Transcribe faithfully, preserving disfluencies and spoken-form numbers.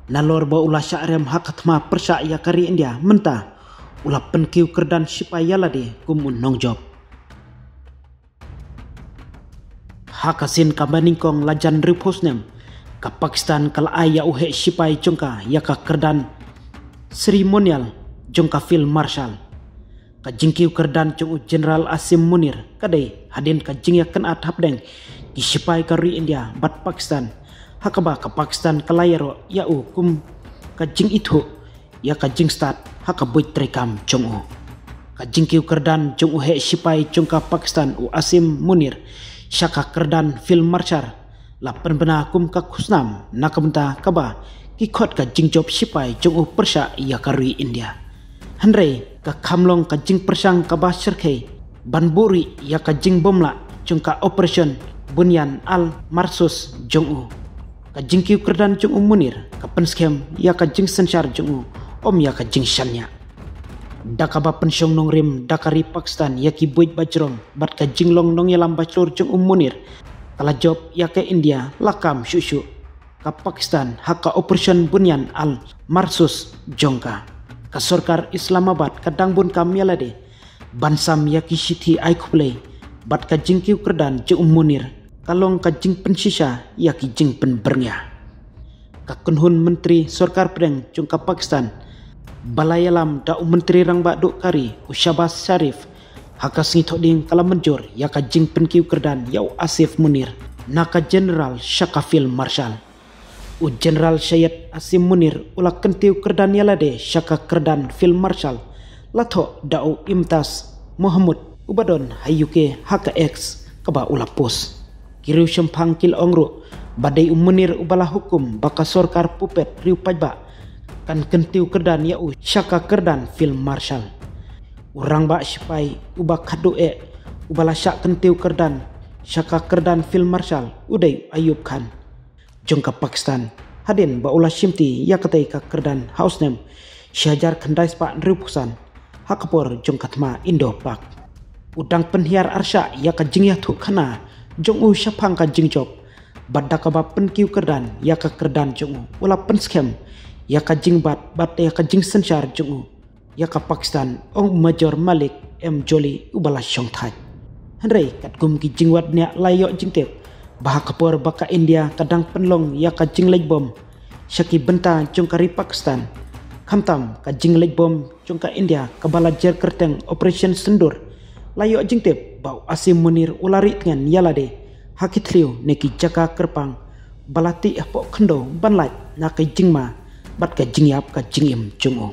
Nalor ba u la shah rem ha ka thma pyrshah ïa ka ri India mynta, u la pynkiew kyrdan shipai ïa lade kum u nongjop. Ha ka sien kaba nyngkong la jan hynriewphew snem, ka Pakistan ka la ai ïa u heh shipai jong ka ïa ka kyrdan ceremonial jong ka Field Marshal. Ka jingkiew kyrdan jong u General Asim Munir ka dei hadien ka jingïakynad hapdeng ki shipai ka ri India bad Pakistan, ha kaba ka Pakistan ka la ïaroh ïa u kum ka jingithuh ïa ka jingstad ha ka buit treikam jong u. Ka jingkiew kyrdan jong u heh shipai jong ka Pakistan u Asim Munir sha ka kyrdan Field Marshal la pynbna kum ka khusnam na ka bynta kaba ki khot ka jingjop shipai jong u pyrshah ïa ka ri India. Hynrei ka kham long ka jingpyrshang kaba shyrkhei ban buhrieh ïa ka jingbymlah jong ka Operation Bunyan al Marsus jong u. Ka jingkiew kyrdan jong u Munir ka pynskhem ïa ka jingsynshar jong u, ym ïa ka jingshaniah. Da kaba pynshong nongrim da ka ri Pakistan ïa ki buit bajrong bad ka jinglong nongïalam bashlur jong u Munir, ka la jop ïa ka India la kam shuh shuh. Ka Pakistan ha ka Operation Bunyan al Marsus jong ka. Ka sorkar Islamabad ka dang bun kam ïa lade ban sam ïa ki shithi ai khublei bad ka jingkiew kyrdan jong u Munir ka long ka jingpynshisha ïa ki jingpynbyrngia. Ka kynhun myntri sorkar pdeng jong ka Pakistan ba la ïalam da u Myntri Rangbah Duh ka ri u Shehbaz Sharif, ha ka sngi Thohdieng ka la mynjur ïa ka jingpynkiew kyrdan ïa u Asif Munir na ka General sha ka Field Marshal. U General Syed Asim Munir u la kyntiew kyrdan ïa lade sha ka kyrdan Field Marshal la thoh da u Imtiaz Mahmud uba don ha U K ha ka X kaba u la post. Ki riewshemphang ki la ong ruh ba dei u Munir uba la hukum ba ka sorkar puppet riew paidbah kan kyntiew kyrdan ïa u sha ka kyrdan Field Marshal. U rangbah shipai uba khadduh eh uba la shah kyntiew kyrdan sha ka kyrdan Field Marshal u dei u Ayub Khan jong ka Pakistan, hadien ba u la shimti ïa katei ka kyrdan ha u snem shi hajar khyndai spah hynriewphew san ha ka por jong ka thma Indo-Pak. U dang pynhiar arshah ïa ka jingïathuhkhana jong u shaphang ka jingjop bad da kaba pynkiew kyrdan ïa ka kyrdan jong u, u la pynskhem ïa ka jingbat bad ïa ka jingsynshar jong u ïa ka Pakistan, ong Major Malik M Jolly uba la shongthait. Hynrei katkum ki jingwad bniah la ïoh jingtip ba ha ka por ba ka India ka dang pynlong ïa ka jingleit bom sha ki bynta jong ka ri Pakistan, khamtam ka jingleit bom jong ka India kaba la jer kyrteng Operation Sindoor, la ïoh jingtip ba u Asim Munir u la rieh tngen ïa lade ha ki thliew ne ki jaka kyrpang ba la tih hapoh khyndew ban lait na ka jingma bad ka jingïap ka jingim jong u.